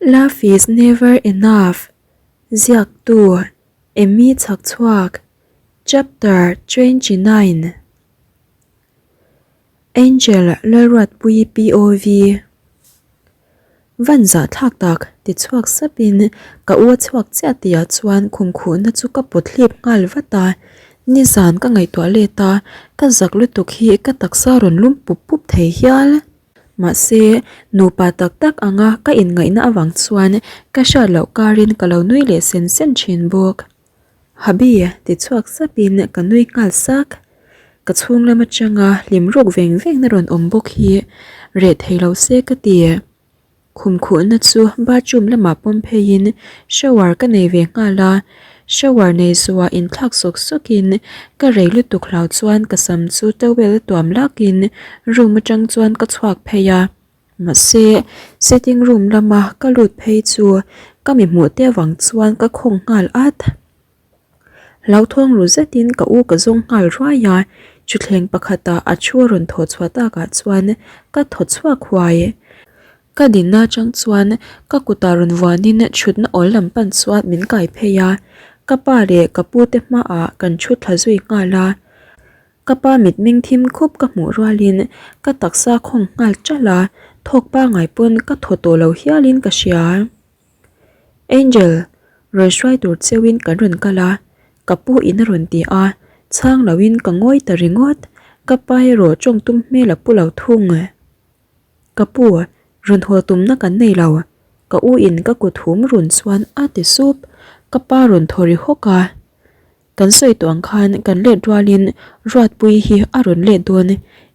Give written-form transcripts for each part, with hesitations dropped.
Love is never enough Ziaktu Emmy Chhakchhuak Chapter 29 Angel Lalruatpuii POV Van zah thlak tak ti chhuak sapin ka u a chhuak chiah tihah chuan khum khuhna chu ka pawt hlip nghal vat a, nizan ka ngaihtuah let a, ka zak lutuk hi ka taksa rawn lum pup pup thei hial. Mahse, nupa tak tak anga ka inngaihna avang chuan ka hriat loh karin ka lo nui leh sen sen thin bawk. Habi ti chhuak sapin ka nui nghal sak. Ka chhung lam atanga hlim ruk veng veng na rawn awm bawk hi reh thei lo se ka ti. Khum khuhna chu bathroom lamah pawm pheiin shower ka nei ve nghal a, shower nei zuah inthlak sawk sawkin ka rei lutuk hlau chuan ka sam chu towel tuam lakin room atang chuan ka chhuak phei a. Mahse sitting room lama ka lut phei chu ka mi hmuh te avang chuan ka khawng nghal at. Hlauthawng ru zetin ka u ka zawng nghal ruai a, thutthleng pakhatah a thu a rawn thaw chhuah takah chuan ka thaw chhuak huai. Ka dinna atang chuan ka kutah rawn vuanin thutna awl lam pan chuan min kai phei a, ka pa leh ka pu te hmaah kan thu thla zui nghal a. Ka pa mitmeng thim khup ka hmuh rualin ka taksa khawng nghal ṭalh a, thawk pangai pawn ka thaw tawh lo hialin ka hria. Angel, rawn hruai tur cheuhin kan rawn kal a, ka pu in a rawn ti a, chhang loin ka ngawi ta ringawt, ka pa erawh tawng tum hmel a pu lo thung. Ka pu, rawn haw tumna kan nei lo, ka u in ka kut hum run chuan a ti sup, ka pa rawn thaw ri hawk a. Kan sawi tawh ang khan kan let rualin Ruatpuii hi a rawn let dawn,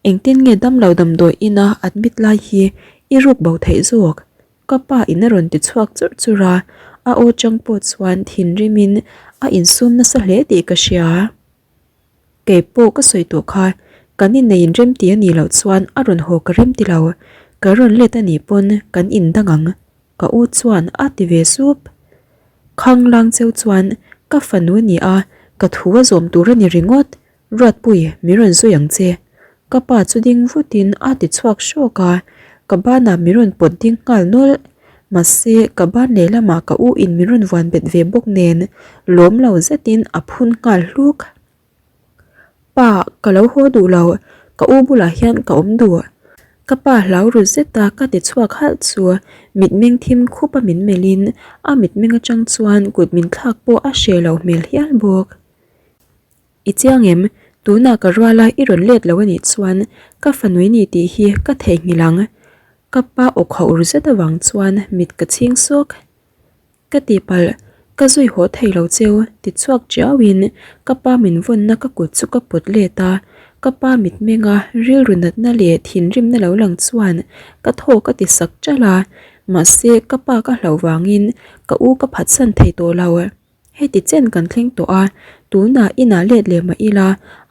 engtin nge damlo damdawi ina admit lai hi i ruk bo theih zawk? Ka pa in a rawn ti chhuak churh churh a, a aw chang pawh chuan thinrimin a insum nasa hle tih ka hria. Kei pawh ka sawi tawh kha, kan innei in remti a nih loh chuan a rawn haw ka remti lo, ka rawn let a nih pawn kan indang ang, ka u chuan a ti ve sup. Khanglang cheu chuan ka fanu a ni a, ka thu a zawm tur a ni ringawt, Ruatpui, min rawn zui ang che. Ka pa chu ding vutin a ti chhuak hrawk a, ka banah min rawn pawt ding nghal nawlh. Mahse, ka ban lehlamah ka u in min rawn vuan bet ve bawk nen lawm lo zetin a phun nghal hluk. Pa, ka lo haw duh lo, ka u bulah hian ka awm duh. Ka pa hlau ru zeta ka ti chhuak halh chu mitmeng thim khup a min melhin a mitmeng atang chuan kut min thlak pawh a hreh lo hmel hial bawk. I chiang em? Tunah ka ruala i rawn let lo anih chuan ka fanui ni tih hi ka theihnghilh ang. Ka pa aw khauh ru zet avang chuan mit ka chhing sawk. Ka tihpalh, ka zui haw thei lo cheu ti chhuak chiauin ka pa min vawnna ka kut chu ka pawt let a. Ka pa mitmenga rilru natna leh thinrimna lo lang chuan ka thaw ka ti sak ṭalh a, mahse ka pa ka hlauh vangin ka u ka phatsan thei tawh lo. Heti chen kan thleng tawh a, tunah inah let leh mah ila,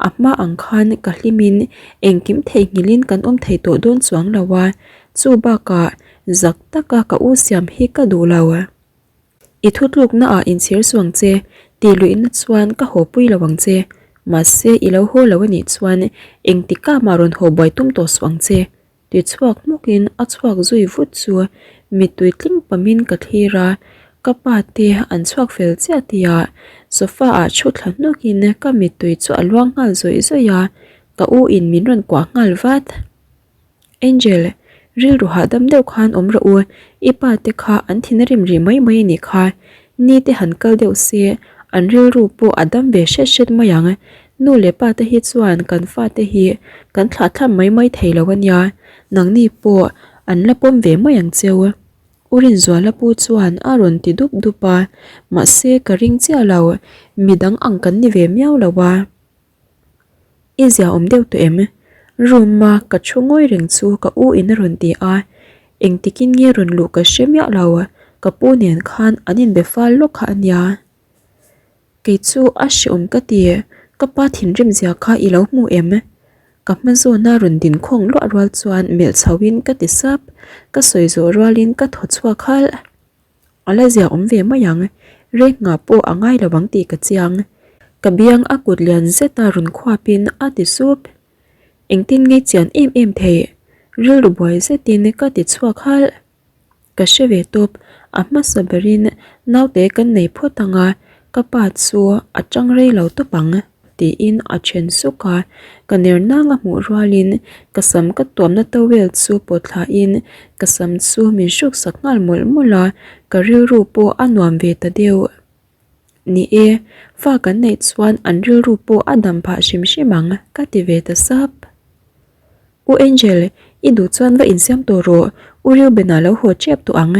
a hma ang khan ka hlimin engkim theihnghilhin kan awm thei tawh dawn chuang lo a, chu bakah zak taka ka u siam hi ka duh lo. I thutlukna ah inchhir suang che, tih luihna chuan ka haw pui lo ang che, mahse i lo haw lo anih chuan engtikah mah rawn haw buai tum tawh suh ang che, Ti chhuak hmawkin a chhuak zui vut chu mittui tling pamin ka thlir a, ka pa te an chhuak fel chiah tihah sofa ah thu thla hnawkin ka mittui chu a luang nghal zawih zawih a, ka u in min rawn kuah nghal vat. Angel, rilru hahdam deuh khan awm rawh u, i pa te kha an thin a rim rih mai mai a nih kha, ni te han kal deuh se an rilru pawh a dam ve hret hret mai ang, Nu leh pa te hi chuan kan fate hi kan thlah thlam mai mai thei lo a nia, nangni pawh an la pawm ve mai ang cheu. U Rinzuala pu chuan a rawn ti dup dup a, mahse ka ring chiah lo, midang ang kan ni ve miau lo a. I zia awm deuh tawh em? Room a ka thu ngawi reng chu ka u in a rawn ti a, engtikin nge rawn luh ka hre miah lo, ka pu nen khan an inbe fal lawk kha a nia. Kei chu a hreawm ka ti, ka pa thinrim zia kha i lo hmu em? Ka hma zawna rawn din khawng luah rual chuan melh chho in ka ti sap, ka sawi zawh rualin ka thaw chhuak halh. A la zia awm ve mai ang, reng nghah pawh a ngai lo ang tih ka chiang. Ka biang a kut lian zeta rawn khuapin a ti sup. Engtin nge chian em em theih? Rilru buai zetin ka ti chhuak halh. Ka hre ve tawp, A hmasa berin naute kan nei phawt ang a, ka pa chu a tang rei lo tawp ang tiin a then suk a. Ka ner nang a hmuh rualin ka sam ka tuamna towel chu pawt thlain ka sam chu min hruk sak nghal mawlh mawlh a, ka rilru pawh a nuam ve ta deuh. Ni e, fa kan neih chuan an rilru pawh a dam phah hrim hrim ang ka ti ve ta sap. U Angel, i duh chuan va insiam tawh rawh, U Reuben-a lo haw tep tawh ang.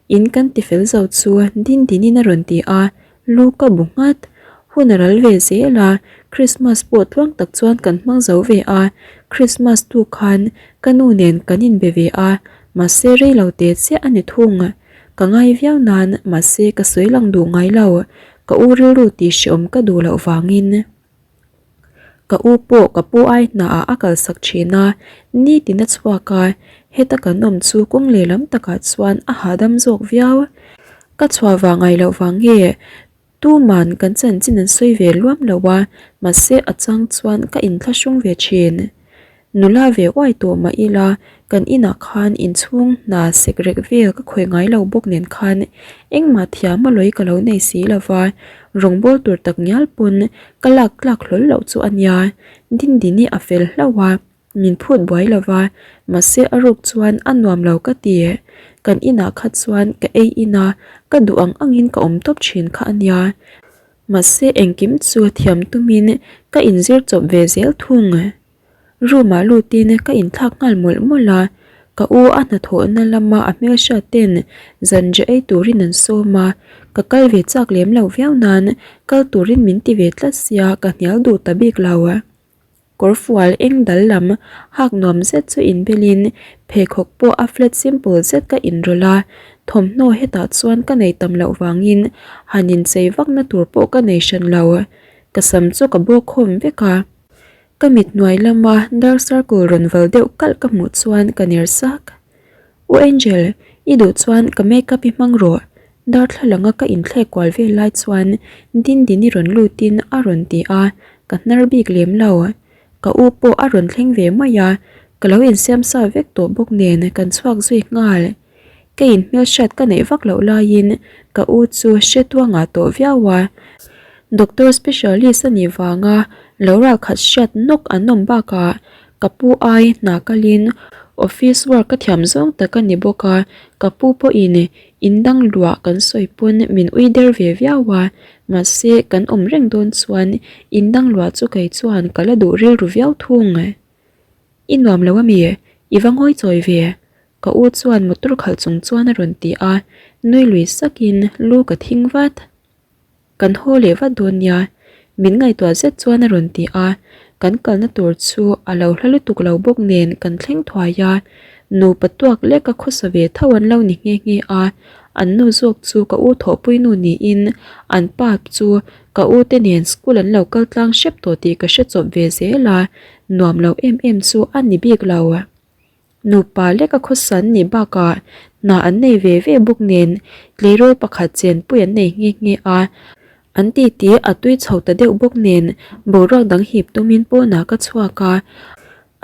In kan ti fel zo chu din dinin a rawn ti a, lu ka bu nghat. Hun a ral ve zel a, Christmas pawh tluang tak chuan kan hmang zo ve a, Christmas tu khan ka nu nen kan inbe ve a, mahse rei lo te chiah a ni thung. Ka ngai viau nan mahse ka sawi lang duh ngai lo, ka u rilru tih hreawm ka duh loh vangin. Ka u pawh ka pu ai hnaah a kalsak thin a, nitin a chhuak a, heta kan awm chu kawng lehlam takah chuan a hahdam zawk viau. Ka chhuah vang ngai loh vang nge tuman kan chanchin an sawi ve luam lo a, mahse a chang chuan ka inthlahrung ve thin. Nula ve uai tawh mah ila kan inah khan inchhung hna sek rek vel ka khawih ngai lo bawk nen khan engmah thiam a lawi ka lo nei si lo va, rawngbâwl tur tak ngial pawn ka lak tlak hlawl loh chu a nia. Dindini a fel hlauh a, min phut buai lo va, mahse a ruk chuan a nuam lo ka ti. Kan inah kha chuan ka ei in a, ka duh ang angin ka awm tawp thin kha a nia. Mahse engkim chu thiam tumin ka inzir chawp ve zel thung. Room ah lutin ka inthlak nghal mawlh mawlh a, ka u a hnathawhna lama a hmelhriat ten zanriah ei turin an sawm a, ka kal ve chak lem lo viau nan kal turin min ti ve tlat sia ka hnial duh ta bik lo. Kawrfual eng dal lam hak nuam zet chu inbelin pheikhawk pawh a flat simple zet ka inrawlh a, thawmhnaw hetah chuan ka nei tam loh vangin han inchei vakna tur pawh ka nei hran lo. Ka sam chu ka bawk khawm vek a. Ka mit hnuai lama dark circle rawn val deuh kalh ka hmuh chuan ka ner sak. U Angel, i duh chuan ka makeup i hmang rawh darthlalanga ka inthlek kual vel lai chuan Dindini rawn lutin a rawn ti a, ka hnar bik lem lo. Ka u pawh a rawn thleng ve mai a, ka lo insiam sa vek tawh bawk nen kan chhuak zui nghal. Ka inhmelhriat ka neih vak loh laiin ka u chu hre tuangah tawh viau a, doctor specialist a nih vanga lo ralkhat hriat nawk an awm bakah ka pu ai hna kalin office work ka thiam zawng tak a ni bawk a, ka pu pawhin in dang luah kan sawi pawn min ui der ve viau a, mahse kan awm reng dawn chuan in dang luah chu kei chuan ka la duh rilru viau thung. I nuam lo ami? I va ngawi chawi ve? Ka u chuan motor khalh chung chuan a rawn ti a, nui lui sakin lu ka thing vat. Kan haw leh vat dawn nia, min ngaihtuah zet chuan a rawn ti a, kan kalna tur chu a lo hla lutuk lo bawk nen kan thleng thuai a, nupa tuak leka khawsa ve tho an lo ni nghe nghe a, an nu zawk chu ka u thawhpui nu niin an pa chu ka u te nen school an lo kal tlang hrep tawh tih ka hre chawp ve zel a, nuam lo em em chu a ni bik lo. Nupa lek a khawsan nih bakah hna an nei ve ve bawk nen tleirawl pakhat chenpui an nei nghe nghe a, an titi a tui chho ta deuh bawk nen boruak dang hip tumin pawnah ka chhuak a,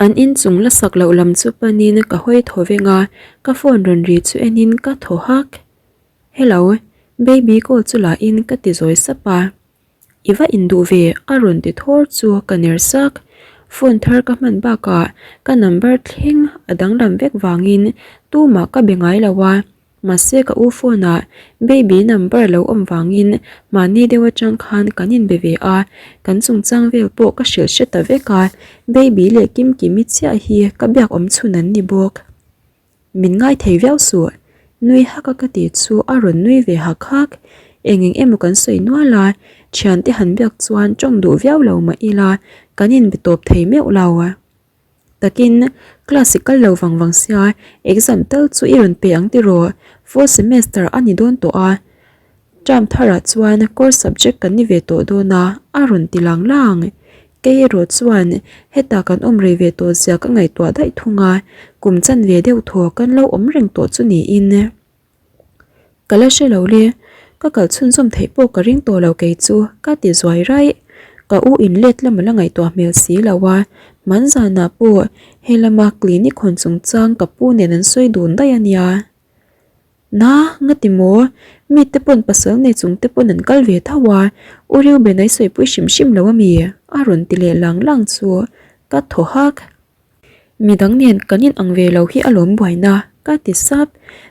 an inchung la sak loh lam chu panin ka hawi thaw veng a, ka phone rawn ri chu enin ka thaw hak. Hello, baby call chu lahin ka ti zawi sap a. I va induh ve a rawn ti thawr chu ka ner sak. Phone thar ka hman bakah ka number thleng a danglam vek vangin tumah ka be ngai lo a, mahse ka u phone ah baby number lo awm vangin mahni deuh atang khan kan inbe ve a, kan chungchang vel pawh ka hrilh hre ta vek a, baby leh Kimkimi chiah hi ka biak awm chhun an ni bawk. Min ngai thei viau suh, nui hak a ka tih chu a rawn nui ve hak hak. Eng eng emaw kan sawi nual a, thiante han biak chuan tawng duh viau lo mah ila kan inbe tawp thei meuh lo. Takin class i kal lo vang vang sia, exam tal chu i rawn pe ang tiraw, fourth semester a ni dawn tawh a, Term tharah chuan core subject kan ni ve tawh dawn a, a rawn ti lang lang. Kei erawh chuan heta kan awm rei ve tawh zia ka ngaihtuah daih thung a, kum chan ve deuh thaw kan lo awm reng tawh chu niin. Ka la hre lo le, ka kal chhunzawm theih pawh ka ring tawh lo kei chu, ka ti zuai raih. Ka u in let lam a la ngaihtuah hmel si lo a, hmanzanah pawh he lama clinic hawn chungchang ka pu nen an sawi dun daih a nia. Na, ngati maw? Mite pawn pasal nei chung te pawn an kal ve tho a, U Reuben a i sawipui hrim hrim lo ami? A rawn ti leh lang lang chu ka thaw hak. Midang nen kan in ang ve lo hi a lawm buaina, ka ti sap.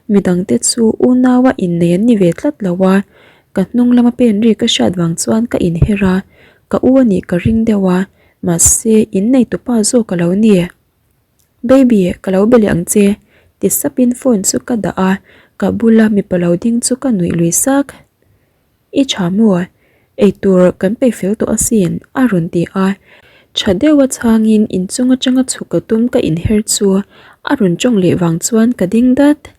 Midang te chu unaua innei an ni ve tlat lo a, ka hnung lama pen ri ka hriat vang chuan ka inher a, ka u a nih ka ring deuh a, mahse innei tupa zawk a lo ni. Baby, ka lo be leh ang che, ti sapin phone chu ka dah a, ka bula mipa lo ding chu ka nuih lui sak. I tha maw? Eitur kan peih fel tawh asin, a rawn ti a. Tha deuha chhangin inchung atanga chhuk ka tum ka inher chu a rawn tawng leh vang chuan ka ding dat.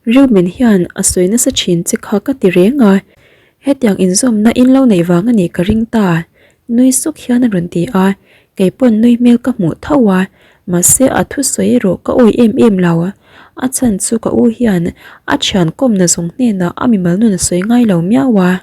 Reuben hian a sawi nasa thin che kha ka ti reng a, hetiang inzawmna in lo neih vang a nih ka ring ta, nui suk hian a rawn ti a, kei pawn nui hmel ka hmuh tho a, mahse a thusawi erawh ka awi em em lo, a chhan chu ka u hian a thian kawmna zawng hnenah a mimal nun a sawi ngai lo miau a.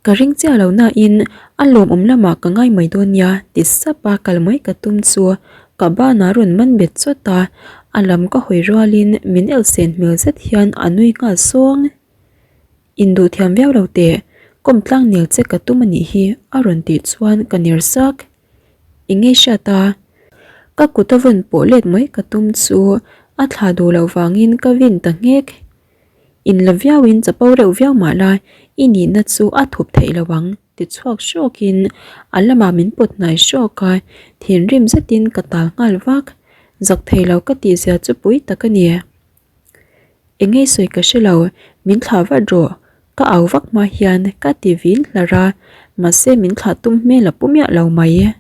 Ka ring chiah lo nain a lawmawm lamah ka ngai mai dawn nia ti sap a kal mai ka tum chu ka banah rawn man bet chawt a, a lam ka hawi rualin min elhsen hmel zet hian a nui nghal sawng. Induh thiam viau lo teh, kawm tlang nel che ka tum a nih hi a rawn tih chuan ka ner sak. Eng nge hriat a? Ka kut a vawn pawh let mai ka tum chu a thla duh loh vangin ka vin ta nghek. In la viauin chapo reuh viau mah la, i nihna chu a thup theih lo ang, ti chhuak hrawkin a lamah min pawt hnai hrawk a, thinrim zetin ka tal nghal vak. Zak thei lo ka tih zia chu pui tak a ni. Eng ngei sawi ka hre lo, min thlah vat rawh, ka au vak hma hian ka ti vin hlar a, mahse min thlah tum hmel a pu miah lo mai.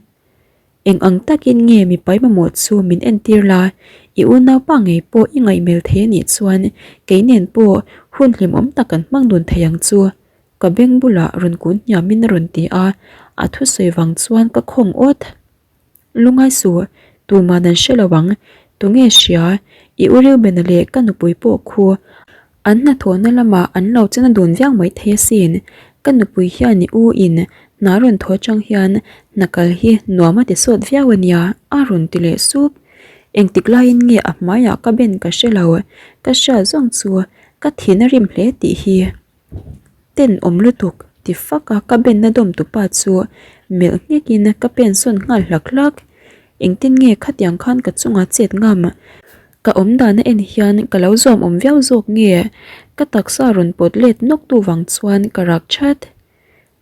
Eng ang takin nge mipai mamawh chu min entir la, i unaupa ngei pawh i ngaihmel thei a nih chuan kei nen pawh hun hlimawm tak kan hmang dun thei ang chu, ka beng bulah rawn kun hniamin a rawn ti a, a thusawi vang chuan ka khawng awt. Lungai suh, tuman an hre lo ang, tunge hria, i u Reuben-a leh ka nupui pawh khu An hnathawhna lamah an lo chena dun viau mai thei asin. Ka nupui hian i u in hna rawn thaw atang hian hna kal hi nuam a ti sawt viau a nia, a rawn ti leh sup. Engtik laiin nge a hmaiah ka ben ka hre lo, ka hriat zawng chu ka thin a rim hle tih hi. Tenawm lutuk ti fak a ka benna dawm tupa chu melh nghekin ka pen sawn nghal hlak hlak. Engtin nge khatiang khan ka chungah chet ngam? Ka awm dan a en hian ka lo zuam awm viau zawk nge? Ka taksa rawn pawt let nawk tu vang chuan ka rak that.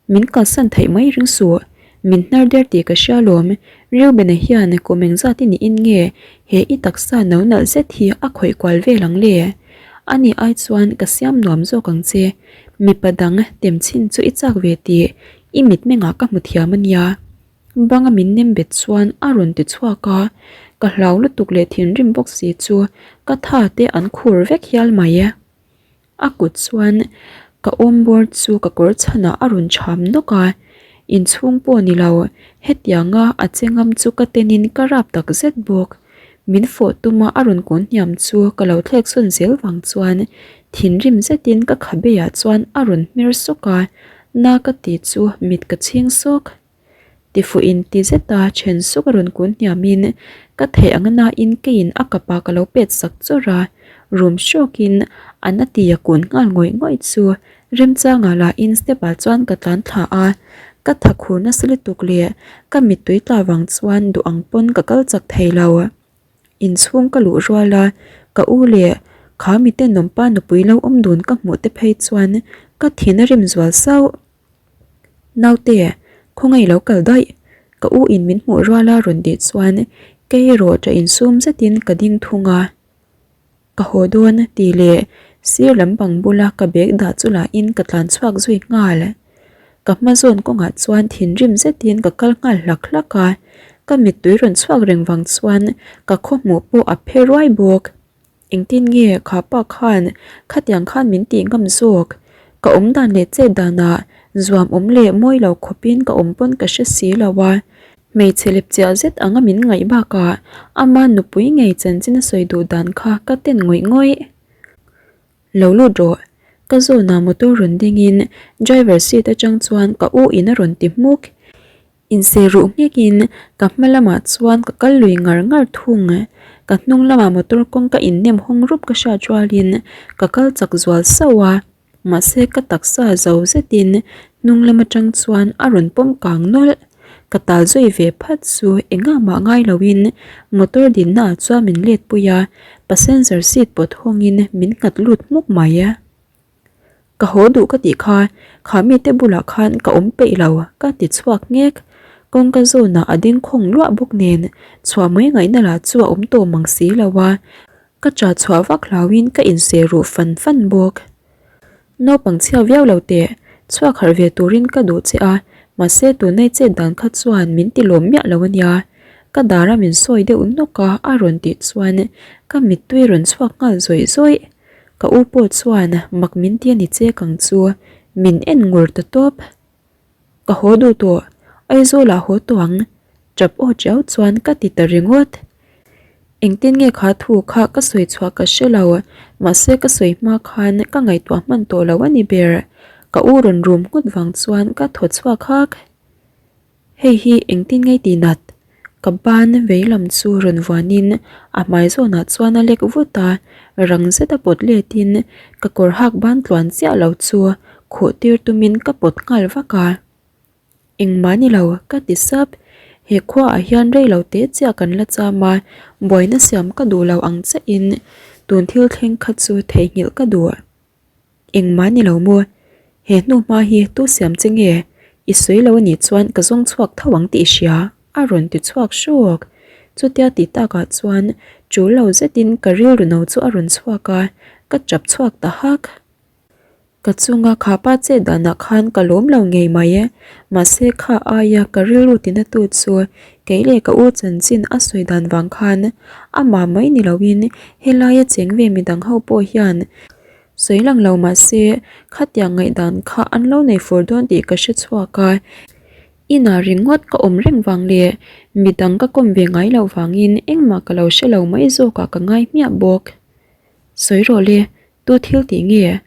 Min kalsan theih mai ring suh, min hnar der tih ka hria lawm. Reuben-a hian kum engzat i niin nge he i taksa no nalh zet hi a khawih kual vel ang le? Ani ai chuan ka siam nuam zawk ang che. Mipa dang tem chhin chu i chak ve tih i mitmengah ka hmu thiam a nia. Banga min nem bet chuan a rawn ti chhuak a, ka hlau lutuk leh thinrim bawk si chu ka tha te an khur vek hial mai. A kut chuan ka awm bawr chu ka kawr chhanah a rawn cham nawk a, inchhung pawh ni lo, hetianga a che ngam chu ka tenin ka rap tak zet bawk. Min fawh tuma a rawn kawn hniam chu ka lo thlek sawn zel vang chuan thinrim zetin ka khabeiah chuan a rawn hmer sawk a, na ka ti chu mit ka chhing sawk. Tifuh in ti zeta then suk a rawn kun hniamin ka theih ang nain keiin a kapa ka lo pet sak chawrh a, rum hrawkin a na ti a kun nghal ngawih ngawih chu remchangah lahin step ah chuan ka tlan thla a, ka tha khur nasa lutuk leh ka mittui tla vang chuan duh ang pawn ka kal chak thei lo. Inchhung ka luh rual a, ka u leh kha mite nawmpa nupui lo awm dun ka hmuh te phei chuan ka thin a rim zual sauh. Naute, khawngaih lo kal daih, ka u in min hmuh rual a rawn tih chuan kei erawh ṭah insum zetin ka ding thung a. Ka haw dawn tih leh sir lampang bula ka bag dah chu lahin ka tlan chhuak zui nghal. Ka hma zawn kawngah chuan thinrim zetin ka kal nghal hlak hlak a, ka mittui rawn chhuak reng vang chuan ka khawhmuh pawh a phe ruai bawk. Engtin nge kha pa khan khatiang khan min tih ngam zawk? Ka awm dan leh chet danah zuam awm leh mawi lo khawpin ka awm pawn ka hre si lo a. Hmeichhe lep chiah zet anga min ngaih bakah ama nupui ngei chanchin a sawi duh dan kha ka ten ngawih ngawih. Lo lut rawh. Ka zawnah motor rawn dingin driver seat atang chuan ka u in a rawn ti hmuk. Inseh ruh nghekin ka hma lamah chuan ka kal lui ngar ngar thung. Ka hnung lamah motor kawng ka innem hawng rup ka hriat rualin ka kal chak zual sauh a. Mahse ka taksa zo zetin hnung lam atang chuan a rawn pawm kang nawlh. Ka tal zui ve phat chu engah mah ngai loin motor dinna ah chuan min let pui a, passenger seat pawt hawngin min nghat lut hmuk mai. Ka haw duh ka tih kha, kha mite bulah khan ka awm peih lo ka ti chhuak nghek. Kawngka zawnah a ding khawng luah bawk nen chhuah mai ngaihna lah chu a awm tawh mang si lo a, ka cha chhuah vak hlauhin ka inseh ruh fan fan bawk. Naupang chhia viau lo teh, chhuak harh ve turin ka duh che a, mahse tunai chet dan kha chuan min ti lawm miah lo a nia. Ka dara min sawi deuh nawk a a rawn tih chuan ka mittui rawn chhuak nghal zawih zawih. Ka u pawh chuan mak min ti a ni che kang chu min en ngur ta tawp. Ka haw duh tawh, Aizawl ah haw tawh ang, tap aw chiau chuan ka ti ta ringawt. Engtin nge kha thu kha ka sawi chhuah ka hre lo, mahse ka sawi hma khan ka ngaihtuah hman tawh lo a ni ber. Ka u rawn rum nghut vang chuan ka thaw chhuak hak. Hei hi engtin ngei tih nat? Ka ban veilam chu rawn vuanin a hmai zawnah chuan a lek vut a, rang zeta pawt letin ka kawr hak ban tluan chiah lo chu khuh tir tumin ka pawt nghal vak a. Engmah ni lo ka ti sap, he khuaah hian rei lo te chiah kan la cham a, buaina siam ka duh lo ang chiahin tun thil thleng kha chu theihnghilh ka duh. Engmah ni lo maw? He hnu hma hi tu siam che nge? I sawi lo anih chuan ka zawng chhuak tho ang tih i hria, a rawn ti chhuak hrawk. Chutia tih takah chuan tul lo zetin ka rilru no chu a rawn chhuak a, ka chap chhuak ta hak. Ka chunga kha pa chet danah khan ka lawm lo ngei mai e, mahse kha aia ka rilru tinatu chu kei leh ka u chanchin a sawi dan vang khan amah mai ni loin helaia cheng ve midang ho pawh hian Sawi lang lo mah se, khatiang ngaihdan kha an lo nei fur dawn tih ka hre chhuak a. Inah ringawt ka awm reng vang leh midang ka kawm ve ngai loh vangin engmah ka lo hre lo mai zawkah ka ngai hmiah bawk. Sawi rawh le, tu thil tih nge?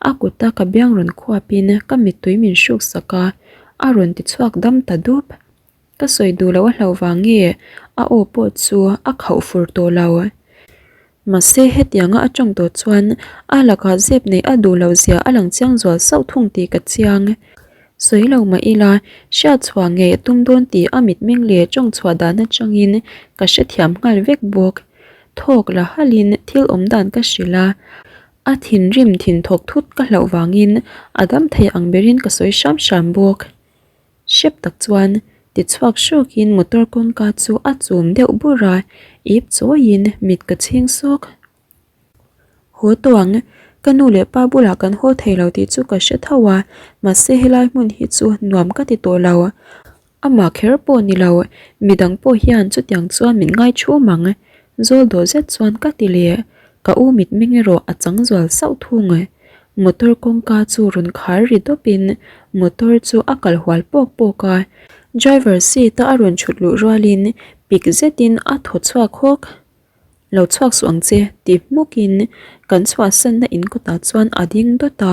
A kuta ka biang rawn khuapin ka mittui min hruk sak a, a rawn ti chhuak dam ta dup. Ka sawi duh loh a hlauh vang nge a aw pawh chu a khauh fur tawh lo. Mahse hetianga a tawng tawh chuan a lakah zep neih a duh loh zia a lang chiang zual sauh thung tih ka chiang. Sawi lo mah ila hriat chhuah ngei a tum dawn tih a mitmeng leh tawng chhuah dan atangin ka hrethiam nghal vek bawk. Thawk la halhin thil awm dan ka hrilh a, a thinrim thin thawk thut ka hlauh vangin a dam thei ang berin ka sawi hram hram bawk. Hrep tak chuan ti chhuak hrawkin motor kawngka chu a chum deuh bur a, ip chawiin mit ka chhing sawk. Haw tawh ang, ka nu leh pa bulah kan haw thei lo tih chu ka hre tho a, mahse helai hmun hi chu nuam ka ti tawh lo. Amah kher pawh ni lo, midang pawh hian chutiang chuan min ngai thum ang. Zawl dawh zet chuan ka ti leh, ka u mitmeng erawh a chang zual sauh thung. Motor kawngka chu rawn khar ri dawpin motor chu a kal hual pawk pawk a, driver seat a a rawn thut luh rualin pik zetin a thaw chhuak hawk. Lo chhuak suh ang che ti hmukin kan chhuahsanna in kawtah chuan a ding dawt a,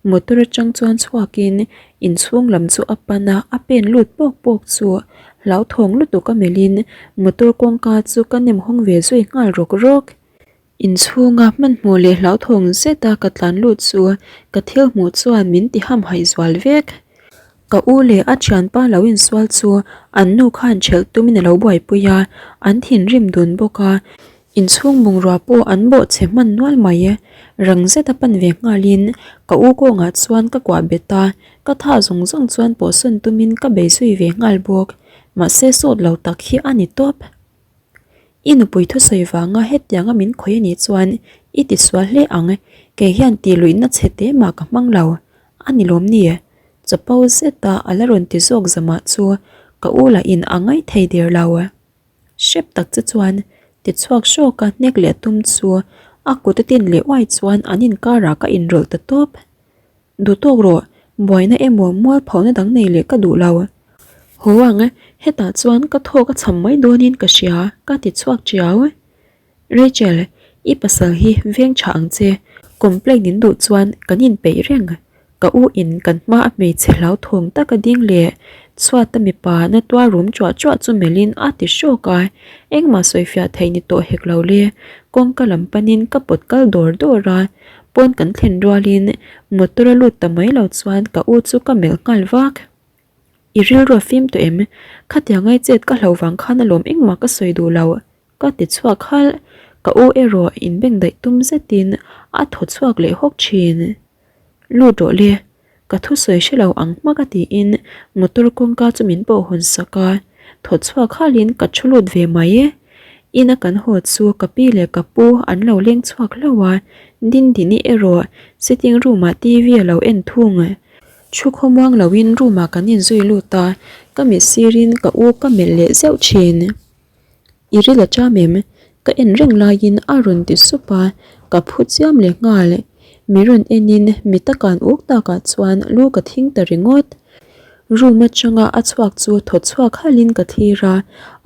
motor atang chuan chhuakin inchhung lam chu a pan a, a pen lut pawk pawk chu hlauthawng lutuk a melhin motor kawngka chu ka nem hawng ve zui nghal rawk rawk. Inchhunga hmanhmawh leh hlauthawng zeta ka tlan lut chu ka thil hmuh chuan min ti hamhaih zual vek. Ka u leh a thianpa lo insual chu an nu khan ṭhelh tumin a lo buaipui a, an thinrim dun bawk a. Inchhung bungrua pawh an bawhchhe hman nual mai. Rang zeta pan ve nghalin ka u kawngah chuan ka kuah bet a, ka tha zawng zawng chuan pawhsawn tumin ka bei zui ve nghal bawk. Mahse sawt lo tak hi a ni tawp. I nupui thusawi vanga hetianga min khawih anih chuan i tisual hle ang, kei hian tih luihna chhe te mah ka hmang lo, a ni lawm ni? Chapo zeta a la rawn ti zawk zamah chu ka u lahin a ngaih thei der lo. Hrep tak che chuan tichhuak hrawka hnek leh tum chu a kut a tin leh uai chuan an inkarah ka inrawlh ta tawp. Duh tawk rawh, buaina emaw mualphauhna dang nei leh ka duh lo. Haw ang, hetah chuan ka thawk a cham mai dawnin ka hria, ka ti chhuak chiau. Rachel, i pasal hi veng tha ang che, complaint in duh chuan kan inpeih reng. Ka u in kan hma a hmeichhe hlauthawng taka ding leh. Chhuata mipa na tuar rum chuah chuah chu melhin a ti hrawk a, engmah sawifiah theih ni tawh hek lo le, kawngka lam panin ka pawt kal dawr dawr a, pawn kan thlen rualin motor a lut ta mai lo chuan ka u chu ka melh nghal vak. I rilru a fim tawh em? Khatiang ai chet ka hlo vang khan alawm engmah ka sawi duh lo, ka ti chhuak halh. Ka u erawh inbengdaih tum zetin a thaw chhuak leh hawk thin. Lut rawh le, ka thusawi hre lo ang hmak a tiin motor kawngka chu min pawh hawn sak a, thaw chhuak halhin ka thu lut ve mai e. Ina kan haw chu ka pi leh ka pu an lo leng chhuak hlauh a, Dindini erawh sitting room ah TV a lo en thung. Thu khawmuang loin room ah kan inzui lut a, ka mit sirin ka u ka melh leh zeuh thin. I ril a cham em? Ka en reng laiin a rawn ti sup a, ka phu chiam leh nghal. Mi rawn enin mi takan uk takah chuan lu ka thing ta ringawt. Room atanga a chhuak chu thaw chhuak halhin ka thlir a,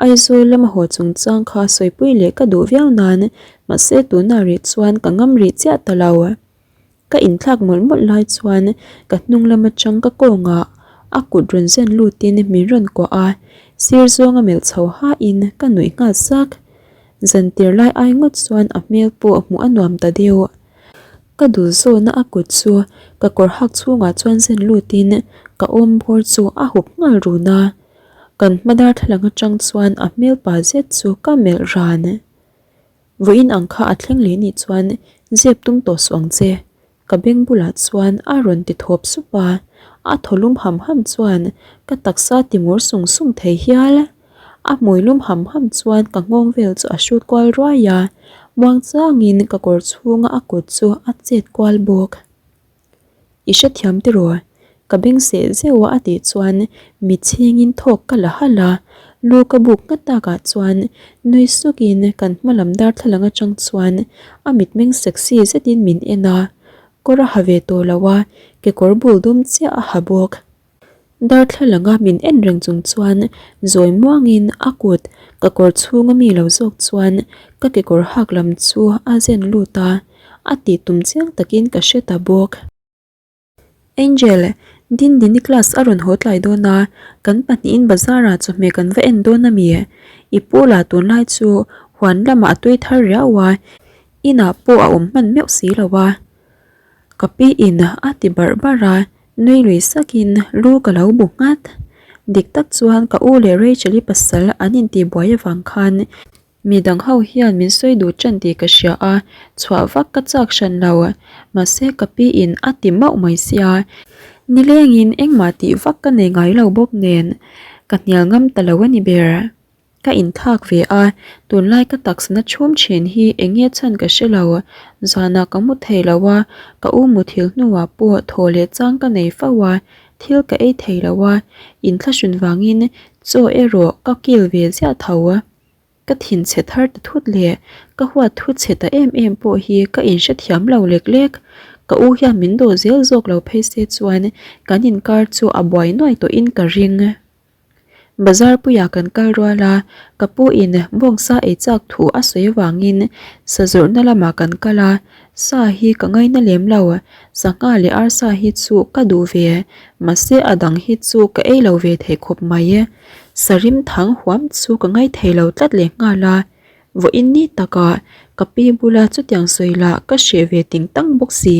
Aizawl lama haw chungchang kha sawipui leh ka duh viau nan, mahse tunah rih chuan ka ngam rih chiah ta lo. Ka inthlak mawlh mawlh lai chuan ka hnung lam atang ka kawngah a kut rawn zen lutin min rawn kuah a, sir zawnga melh chho hain ka nuih nghal sak. Zantir lai ai ngawt chuan a hmel pawh hmuh a nuam ta deuh. Ka dul zawna a kut chu ka kawr hak chhungah chuan zen lutin ka awm bawr chu a hup nghal run a, kan hma darthlalang atang chuan a hmel pa zet chu ka melh ran. Vawiin ang kha a thleng leh nih chuan zep tum tawh suh ang che, ka beng bulah chuan a rawn ti thawp sup a, a thaw lum ham ham chuan ka taksa ti ngur sung sung thei hial. A hmui lum ham ham chuan ka nghawng vel chu a hrut kual ruai a, muang changin ka kawr chhunga a kut chu a chet kual bawk. I hrethiam tiraw? Ka beng seh zeuh a a tih chuan mi chhingin thawk ka la halh a, lu ka buk nghat takah chuan nui sukin kan hma lam darthlalang atang chuan a mitmeng sexy zetin min en a, kawr a ha ve tawh lo a, kekawr bul dum chiah a ha bawk. Darthlalanga min en reng chung chuan zawi muangin a kut ka kawr chhunga mi lo zawk chuan ka kekawr hak lam chu a zen lut a, a tih tum chiang takin ka hre ta bawk. Angel, Dindini class a rawn haw tlai dawn a, kan pahnihin bazar ah chawhmeh kan va en dawn a mi? I pu lah tunlai chu huan lamah a tui thar riau a, inah pawh a awm hman meuh si lo a. Ka pi in a ti barh barh a, nui lui sakin lu ka lo bu nghat. Dik tak chuan ka u leh Rachel-i pasal an intihbuai avang khan midang ho hian min sawi duh tan tih ka hria a, chhuah vak ka chak hran lo. Mahse ka pi in a ti mauh mai sia, nilengin engmah tih vak ka nei ngai lo bawk nen ka hnial ngam ta lo a ni ber. Ka inthlak ve a, tunlai ka taksa na chhum thin hi eng nge chhan ka hre lo. Zanah ka mu thei lo a, ka u muthilh hnuah pawh thaw leh chang ka nei fo a, thil ka ei thei lo a, inthlahrun vangin chaw erawh ka kil ve ziah tho. Ka thinchhe thar ta thut leh ka huat thu chhe ta em em pawh hi ka inhrethiam lo lek lek. Ka u hian min dawh zel zawk lo phei se chuan kan inkar chu a buai nuai tawhin ka ring. Bazar puiah kan kal rual a, ka pu in bawngsa ei chak thu a sawi avangin sa zawrhna lamah kan kal a, sa hi ka ngaina lem lo, sangha leh arsa hi chu ka duh ve, mahse a dang hi chu ka ei lo ve thei khawp mai. Sa rim thang huam chu ka ngaithei lo tlat leh nghal a, vawiin ni takah ka pi bula chutiang sawi lah ka hreh ve ting tang bawk si.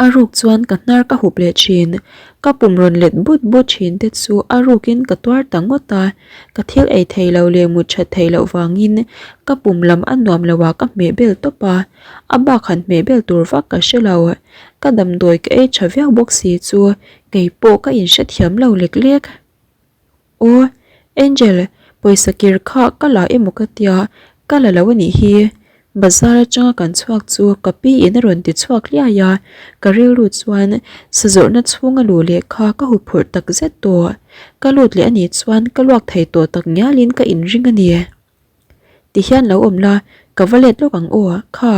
A ruk chuan ka hnar ka hup leh thin. Ka pum rawn let but but thin te chu a rukin ka tuar ta ngawt a. Ka thil ei thei lo leh mut that theih loh vangin ka pum lam a nuam lo ah ka hmeh bel tawp a. A bak han hmeh bel tur vak ka hre lo. Ka damdawi ka ei tha viau bawk si chu kei pawh ka inhrethiam lo lek lek. Aw, Angel, pawisa kir kha ka la emaw ka tia, ka la lo a nih hi. Bazar atanga kan chhuak chu ka pi in a rawn ti chhuak hliai a, ka rilru chuan sazawrhna chhunga luh leh kha ka huphurh tak zet tawh. Ka lut leh a nih chuan ka luak thei tawh tak ngialin ka inring a ni. Tihian lo awm la, ka va let lawk ang aw, kha,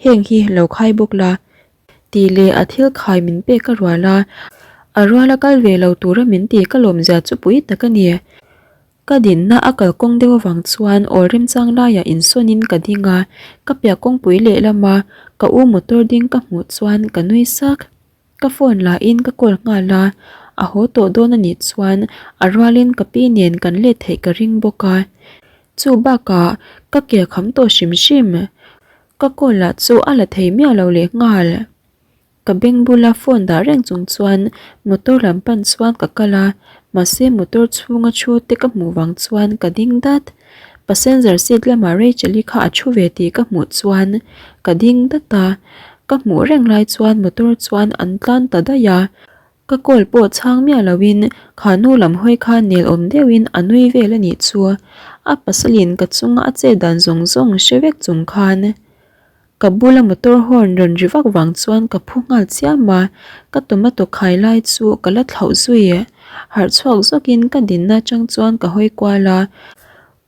heng hi lo khai bawk la. Tih leh a thil khai min pek a rual a, a ruala kal ve lo tura min tih ka lawmzia chu pui tak a ni. Ka dinna a kalkawng deuh avang chuan awl remchang laiah insawnin ka ding a, ka piah kawngpui lehlama ka u motor ding ka hmuh chuan ka nui sak. Ka phone lahin ka call nghal a, A haw tawh dawn a nih chuan a rualin ka pi nen kan let theih ka ring bawk a. Chu bakah ka ke a kham tawh hrim hrim. Ka call lah chu a la thei miah lo leh nghal. Ka beng bula phone dah reng chung chuan motor lam pan chuan ka kal a, mahse motor chhunga thu te ka hmuh vang chuan ka ding dat. Passenger seat lamah Rachel-i kha a thu ve tih ka hmuh chuan ka ding dat a, ka hmuh reng lai chuan motor chuan an tlan ta daih a. Ka call pawh chhang miah loin kha nu lam hawi kha nel awm deuhin a nui vel a nih chu. A pasalin ka chunga a chet dan zawng zawng hre vek chung khan Ka bula motor horn rawn ri vak vang chuan ka phu nghal chiam a, ka tomato khai lai chu ka la thlauh zui. Harh chhuak zawkin ka dinna atang chuan ka hawi kual a,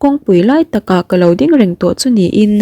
kawngpui lai takah ka lo ding reng tawh chu niin.